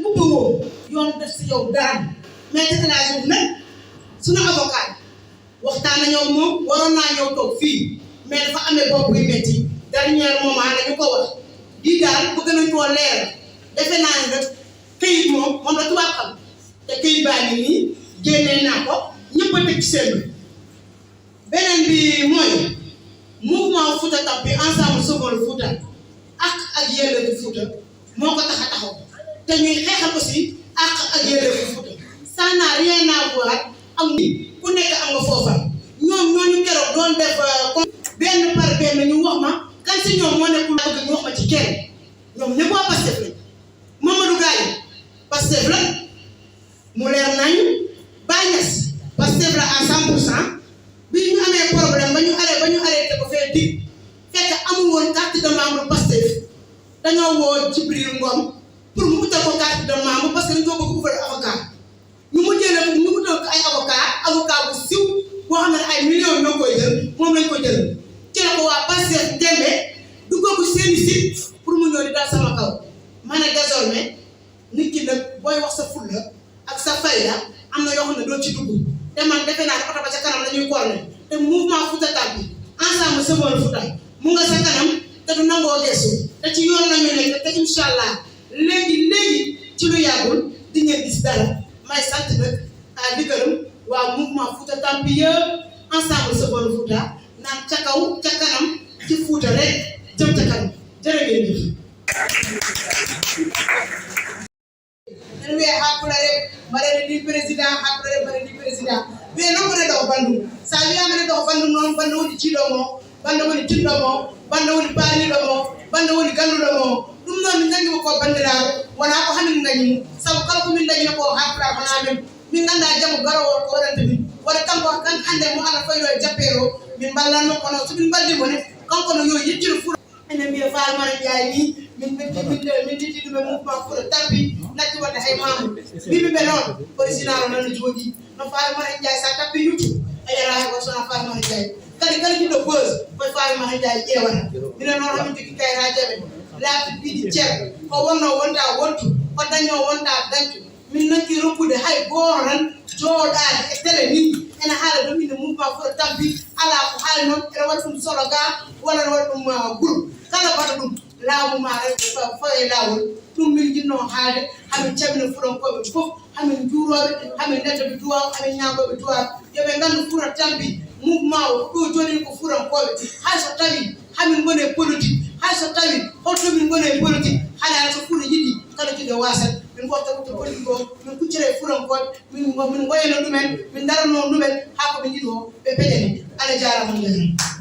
bu bëggoo yoon def si yow dara mais te El Hadj Diouf nag suñu avocat waxtaan nañoo moom waroon naa ñëw toog fii mais dafa amee bopp buy métti dernier moment la ñu ko wax lii daal bëgg nañ koo leer defe naa ne nag këyit moom la tubaab xam te këyit baa ngi nii génnee naa ko ñëpp a teg seen beneen bi mooy mouvement Fouta Tampi ensemble Sauvons le Fouta ak yelleefu Fouta moo ko tax a taxaw te ñuy xeexal aussi ak yelleefu Fouta ça n'a rien à voir am ni ku nekk am nga foofa ñoom ñooñu keroog doon def benn par benn ñu wax ma kan si ñoom moo nekkul bëgg ñu wax ma ci kenn ñoom ñëpp waa Pastef lañ Mamadou Gaye Pastef la mu leer nañu Baye Niass Pastef la à 100% bi ñu amee problème ba ñu arrêté ko fee dig fekk amul woon carte de membre Pastef dañoo woo Djibril Ngom pour mu utal ko carte de membre parce que dañoo bëgg utal avocat ñu utal ko ay avocat bu siw boo xam ne ay millions ñoo koy jël moom lañ ko jël ci la ko waa Pastef dembe duggal ko seeni site pour mu ñëw di dal sama kaw ma ne désormais nit ki nag booy wax sa fulla ak sa fayda am na yoo xam ne doo ci dugg te man defe naa ne oto ba ca kanam la ñuy korne te mouvement Fouta Tampi ensemble Sauvons le Fouta mu nga sa kanam te du nangoo gestu te ci yoon lañu nekk te incha allah léegi ci lu yàggul di ngeen gis dara may sant nag di gërëm waa mouvement Fouta Tampi yëpp ensemble Sauvons le Fouta naan ca kaw ca kanam ci Fouta rek jëm ca kanam jërë ngeen jëf. Nwe hakulare bare di président hakulare bare di président be no ko do bandu sa wi amane do bandu non bandu woni cidomo bandu woni tindomo bandu woni palidomo bandu woni gandudomo dum non mi nangi ko bandiraaro wona ko hamin ngani sabu kala ko min dañi ko hakura bana min ganda jamu garo ko warante min wala kanko kan ande mo ala faylo jappero min ballanno kono so min baldi mo ne kanko no yo yittiru fu ene mi faal mara jaay ni min titi ɗumen mouvement Fouta Tampi natti wadde hay mamu ɓiɓeɓe noon président o nana jooɗi no faare mara Ndiaye sa tappi YouTube a yara ko sona faare mara Ndiaye kala jiɗɗo buse koye faare mara Ndiaye ƴeewata minen noon hamin jogui kayitaji amen laabi piiɗi ceer ko wonno wonta wontu ko daño wonta dañtu min nakki roppude hay goto tan jooɗade e télé ni ene haala ɗum inde mouvement Fouta Tampi ala ko haali noon ene waɗa ɗum slogan walla ne waɗa ɗum groupe kala waɗa ɗum laamu ma rek faye laawol ɗum min jinno haalde hamin cabina fuɗankoɓe fof hamin juuroɓe hamin nettoɓe duwaw hamin ñagoɓe duwaw yoɓe gandu Fouta Tampi mouvement o ɗo joni ko fuɗankoɓe hay so tawi hamin gone politique hay so tawi holtomin gone politique haɗa so Fouta yiɗi kala jiɗo wasat min gofta wutto politique o min kuccire fuɗankoɓe min goyano ɗumen min darano ɗumen ha koɓe jiiɗo ɓe peƴani Allah jarama